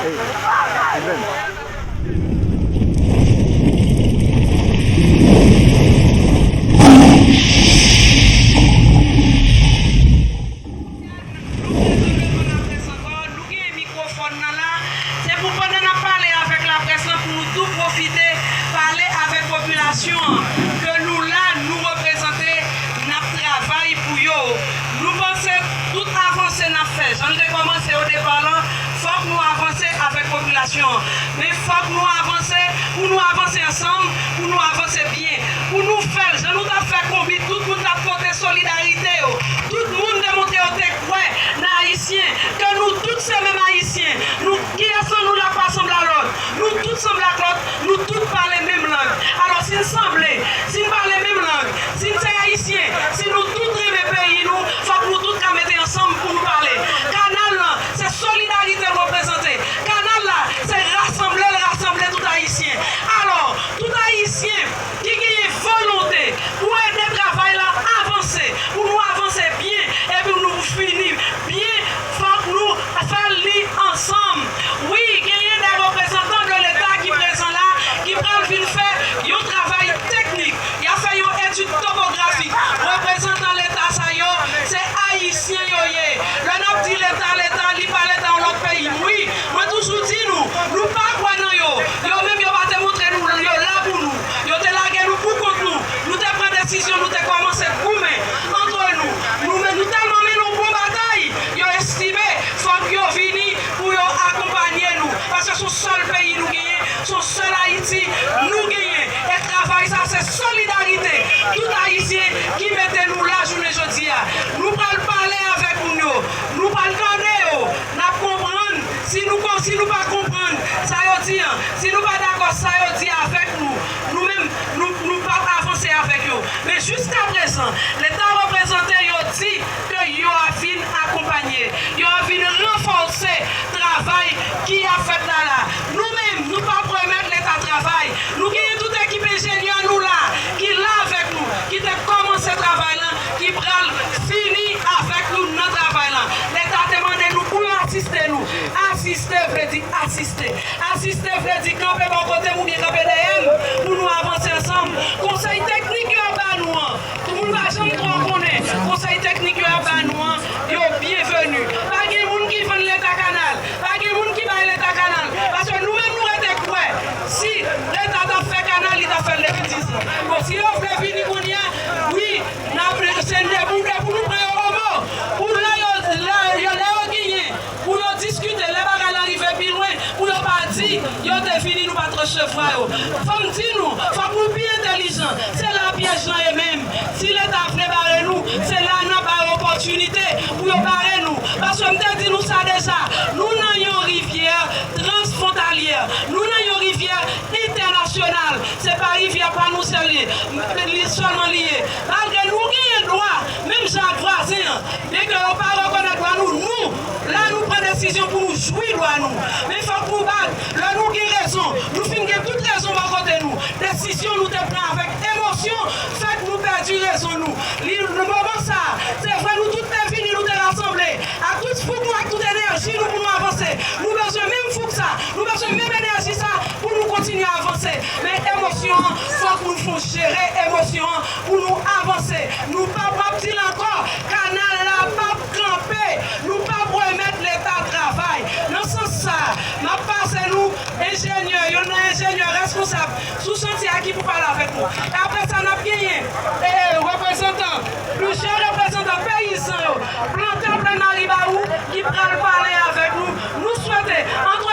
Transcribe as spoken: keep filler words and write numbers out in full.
Hey, Steven. Nou genyen mikwofòn nan la, se pou pandan n ap pale avèk laprès lan, pou nou tou pwofite pale avèk popilasyon an, ke nou la, nou reprezante, n ap travay pou yo. Nou panse tout avanse n ap fè, jan n te kòmanse o depa lan, fòk nou avanse avèk popilasyon an. Men fòk nou avanse, pou nou avanse ansanm, pou nou avanse byen, pou nou fè l jan nou t ap fè konbit, tout moun t ap pote solidarite yo. Tout moun te montre yo te kwè nan Ayisyen, ke nou tout se menm Ayisyen. Nou, kiyès nan nou la pa sanble a lòt? Nou tout sanble ak lòt, nou tout pale menm lang. Alò, si n sanble, si n pale menm lang, si n se Ayisyen, si nou tout renmen peyi nou, fòk nou tout ka mete ansanm pou nou pale. Kanal lan, se solidarite l reprezante. Kanal la, se rasanble l rasanble tout Ayisyen. Alò, tout Ayisyen ki genyen volonte pou ede travay la avanse, pou nou avanse byen, epi nou fini byen, fòk nou fè li ansanm. Wi, genyen de reprezantan de Leta ki prezan la, ki pral vin fè yon travay teknik. Y ap fè yon etid topografik. Reprezantan Leta sa yo, se Ayisyen yo ye. Lè n ap di Leta, Leta, li pa Leta yon lòt peyi. Wi, mwen toujou di nou, nou pa kwè nan yo. Yo menm, yo pa te montre nou yo la pou nou. Yo te lage nou pou kont nou. Nou te pran desizyon, nou te kòmanse goumen antre nou. Nou menm, nou tèlman mennen yon bon batay, yo estime fòk yo vini pou yo akonpanye nou. Paske se yon sèl peyi nou genyen, se yon sèl Ayiti nou genyen. E travay sa, se solidarite tout Ayisyen ki mete nou la jounen jodi a. Nou pral pale avèk moun yo, nou pral tande yo, n ap konprann. Si nou kon, si nou pa konprann sa yo di an, si nou pa dakò sa yo di avèk nou, nou menm, nou, nou p ap avanse avèk yo. Men jiskaprezan, Leta reprezante yo di ke yo ap vin akonpanye, yo ap vin ranfòse travay ki ap fèt la la. Nou menm, nou p ap remèt Leta travay. Nou genyen tout ekip enjenyè nou la, ki la avèk nou, ki te kòmanse travay lan, ki pral fini avèk nou nan travay lan. Leta te mande nou pou yo asiste nou. Asiste vle di asiste. Asiste vle di kanpe bò kote m oubyen kanpe dèyè m pou nou avanse ansanm. Konsèy teknik yo ap ba nou an, tout moun pa janm twò konnen. Konsèy teknik yo ap ba nou an, yo byenveni. Pa gen moun ki vann Leta kanal. Pa gen moun ki bay Leta kanal. Paske nou menm nou rete kwè, si Leta t ap fè kanal, li t ap fè l depi diz an. Bon, si yo vle vini kounye a, wi, n ap, se n de pou, de pou nou pran yo o mo. Pou lè yo, lè yo, lè yo genyen pou yo diskite, lè bagay la rive pi lwen, pou yo pa di yo te vini, nou pa t resevwa yo. Fò m di nou, fòk nou pi entèlijan. Se la pyèj lan ye menm. Si Leta vle bare nou, se la n ap ba yo opòtinite pou yo bare nou. Paske m te di nou sa deja, nou nan yon rivyè transfwontalyè, nou nan yon rivyè entènasyonal. Se pa rivyè pa nou sèl li, li sèlman li ye. Malgre nou genyen dwa, menm jan ak vwazen an, byenke yo pa rekonèt dwa nou, nou, la nou pran desizyon pou nou jwi dwa nou. Men fòk nou bat. Lè nou gen rezon, nou fin gen tout rezon bò kote nou. Desizyon nou te pran avèk emosyon fè k nou pèdi rezon nou. Li, nan moman sa a, se vre nou tout te vini, nou te rasanble ak tout fouk nou, ak tout enèji nou pou nou avanse. Nou bezwen menm fouk sa, nou bezwen menm enèji sa pou nou kontinye avanse. Men emosyon an, fòk nou fon jere emosyon an pou nou avanse. Nou p ap, m ap di l ankò, kanal la p ap kanpe. Nou p ap remèt Leta travay. Nan sans sa a, m ap pase nou enjenyè, youn nan enjenyè reskonsab sou chantye a ki pou pale avèk nou. E apre sa, n ap genyen, e, reprezantan, plizyè reprezantan peyizan yo, plantè Plen Maribawou, ki pral pale avèk nou. Nou swete, antre